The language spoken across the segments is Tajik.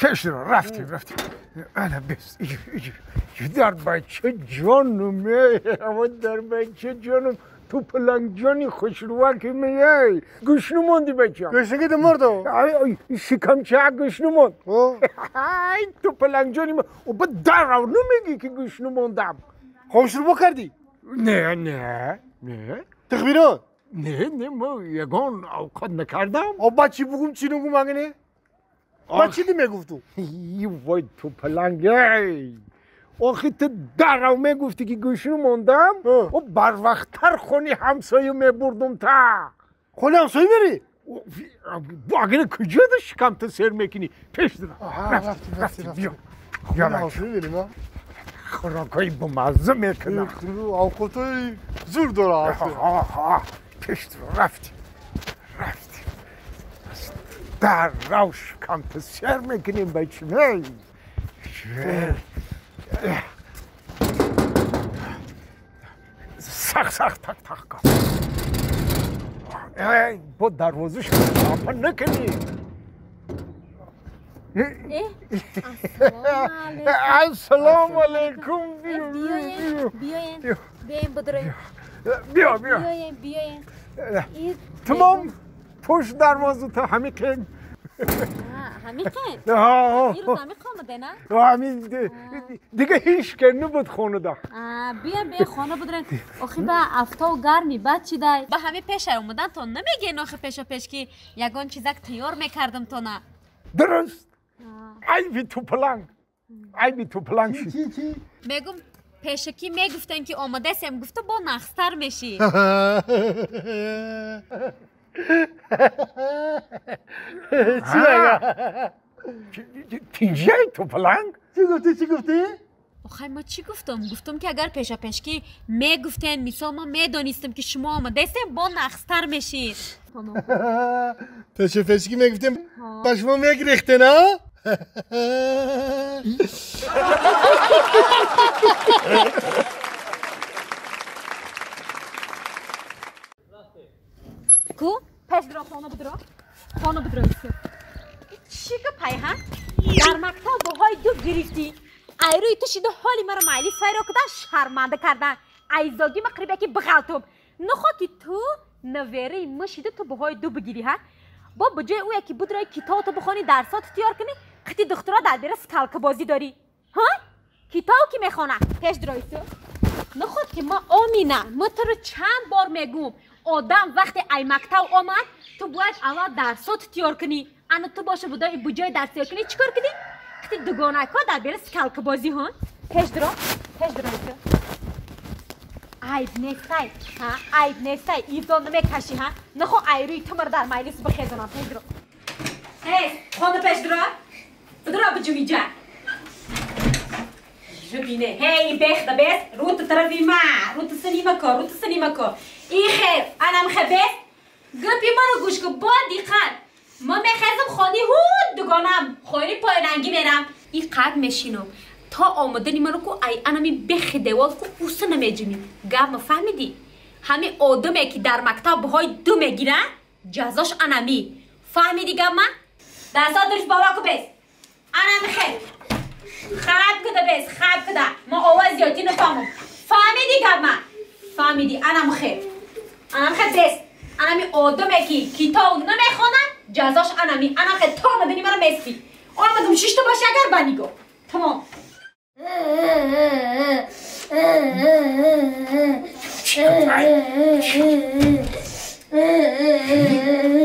پیش رو رفتیم رفتیم. انا بس در بچه جانم، در بچه جانم تو پلنگ جانی خوشروه که میای گشنو موندی بچه. گشنگی تو مردو شکم چه گشنو موند. تو پلنگ جانی و با در رو نمیگی که گشنو موندم. خوشروه کردی؟ نه نه نه. تخبیران؟ نه نه ما یگان اوقات نکردم. با چی بگم چی نگم اگه با چی دی میگفت تو؟ وای تو پلنگه آخه تو در رو میگفتی که گوشنو موندم و بر وقتتر خونی همسایه میبردم تا خونی همسایه میری؟ اگه کجا دا شکم تو سر میکنی؟ پیش درم رفتیم رفتیم بیا خونی همسایه میریم خوراکایی بمزه میکنم اوقاتای زور داره. پیش درم رفتیم رفتیم در رو شکم تو سر میکنیم بچه می سخت سخت تک تک کن. ای با دروازه شما نکنی. السلام علیکم. بیاین بیاین بیاین بدرین. بیا بیا بیاین بیاین. تمام پشت دروازه تا همین کن. همین کن؟ این روز همین خانه نه؟ همین دیگه هیچ که نبود خونه ده. بیاین بیاین خانه بدرین. آخی با افتاو گرمی بد چی دای؟ با همه پیش اومدن تو نمیگین آخی پیشا پیش که یگان چیزک تیار میکردم تو نه. درست. عیبی تو پلنگ. عیبی تو پلنگ شد. چی چی؟ میگم پیشکی میگفتن که آماده سیم گفته با نخستر میشی. چی میگه؟ تینجی تو پلنگ؟ چی گفتی چی گفتی؟ آخه ما چی گفتم؟ گفتم که اگر پیشا پیشکی میگفتن مثال ما میدانستم که شما آماده هستیم با نخستر میشید. پیشا پیشکی میگفتیم با شما میگریخته نه؟ کو؟ پیش درا خانه بدرا خانه بدرا چی گپای ها؟ در مکتب بهای دو گرفتی ایروی تو شده حالی مرا مایلی سایرو کردن شرمنده کردن ایزاگی ما قریبه که بغلتم نخواه که تو نویره ما شده تو بهای دو بگیری ها؟ با بجای او یکی بدرای کتاب تو بخوانی درسات تیار کنی قطی دخترا در بیره سکالک بازی داری ها؟ کتاب کی میخوانه؟ پیش درای تو نخواد که ما آمینه ما تو رو چند بار میگم آدم وقتی ای مکتب آمد تو باید اول درسات تیار کنی انا تو باشه بودای بجای درس تیار کنی چیکار کنی؟ قطی دوگانک ها در بیره سکالک بازی ها؟ پیش درا پیش درای تو عیب نیستی ها عیب نیستی ایزان نمیکشی ها نخو ایروی تو مر در مجلس بخیزانم پیش درا هی خانه پیش درا بدرا بجوی جا ببینه هی بخت بس رو تو طرفی ما رو تو سنیما کو رو تو سنیما کو ای خیر انم خبس گپی ما رو گوش کن با دقت ما میخوام خانه هود دوگانم خیلی پای رنگی میرم ای قد میشینم تا آمدنی منو کو ای انمی بخ دیوال کو اوس نمیجمی گپ ما فهمیدی همه آدمی که در مکتب بهای دو میگیرن جزاش انمی فهمیدی گپ ما دستا درش بابا کو بس انم خیر خراب کده بس خراب کده ما آواز زیادی نفهمم فهمیدی گپ ما فهمیدی انم خیر انم خیر بس انمی آدمی که کتاب نمیخوانن جزاش انمی انم خیر تا آمدنی منو مستی آمدم شش تا باشه اگر بنیگو تمام.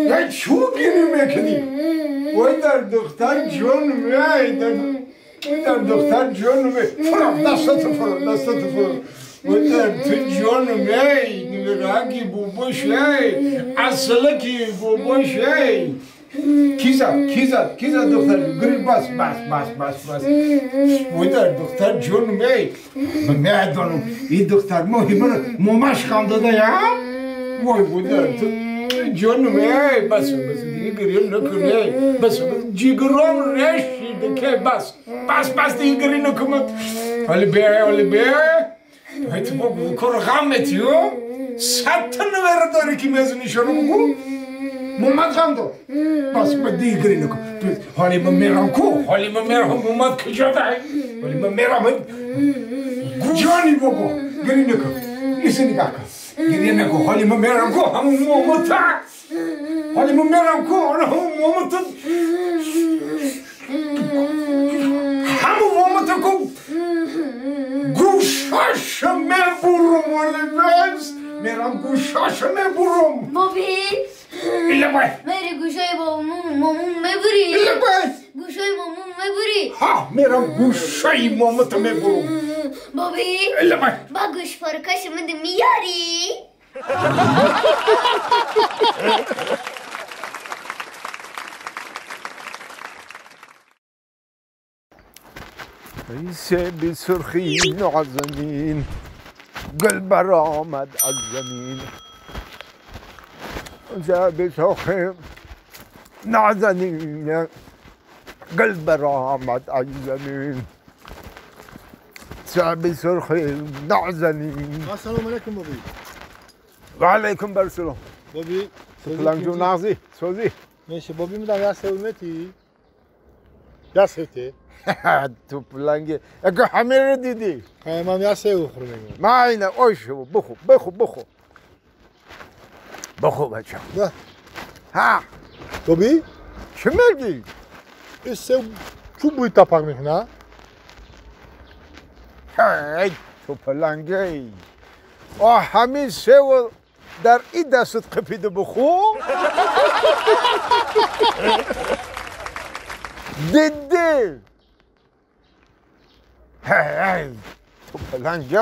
یا چو گیری میکنی؟ وای در دختر جون می در دختر جون می فرام دستت فرام دستت فرام وای در تو جون می نمیراگی بوبوش ای اصلکی بوبوش ای کی زد کی زد کی زد دختر گری بس بس بس بس بس وای در دختر جون می من میدونم این دختر ماهی من مامش خام داده یا وای وای در تو جون می بس بس دیگه گریه نکنی بس جیگرام رشیده که بس بس بس دیگه گریه نکنم ولی بیا ولی بیا تو با کار غمت یو صد تا نوره داری که میزنی شروع بگو. Момад ғам дод. Бас ба диги гирӣ накун. Ҳоли ман мерам ку, ҳоли ман мерам, момад куҷо дай? Ҳоли ман мерам. Ҷони бобо, гирӣ накун. Иса нигоҳ кун. Гирӣ накун. Ҳоли ман мерам ку, ҳамун момад. ҳоли ман мерам ку, ҳамун момад. Ҳамун момад ку. Гӯшаша мебурам, ҳоли бас. Мерам гӯшаша мебурам. Боби. Илабай. Мери гӯшаи момун мебурӣ. Илабай. Гӯшаи момун мебурӣ. Ҳа, мерам гӯшаи момата мебурам. Боби. Илабай. Ба гӯшпоркаши ман миёрӣ. سیب سرخی نازنین گل برآمد از زمین سیب سرخی نازنین گل برآمد از زمین سیب سرخی نازنین. السلام علیکم بابی. و علیکم السلام. بابی سلام جون نازی سوزی. میشه بابی میدم یا سومتی یا سوتی. تو پلنگی اگه همه رو دیدی؟ من یه سیو بخورم. ما اینه اوشو بخو بخو بخو بخو بچه. ها بابی؟ چه میگی؟ این سیو چون بوی تپق میکنه؟ هی تو پلنگی آه همین سیو در این دستت قپیده بخو؟ دیدی؟ هی تو پلنگی.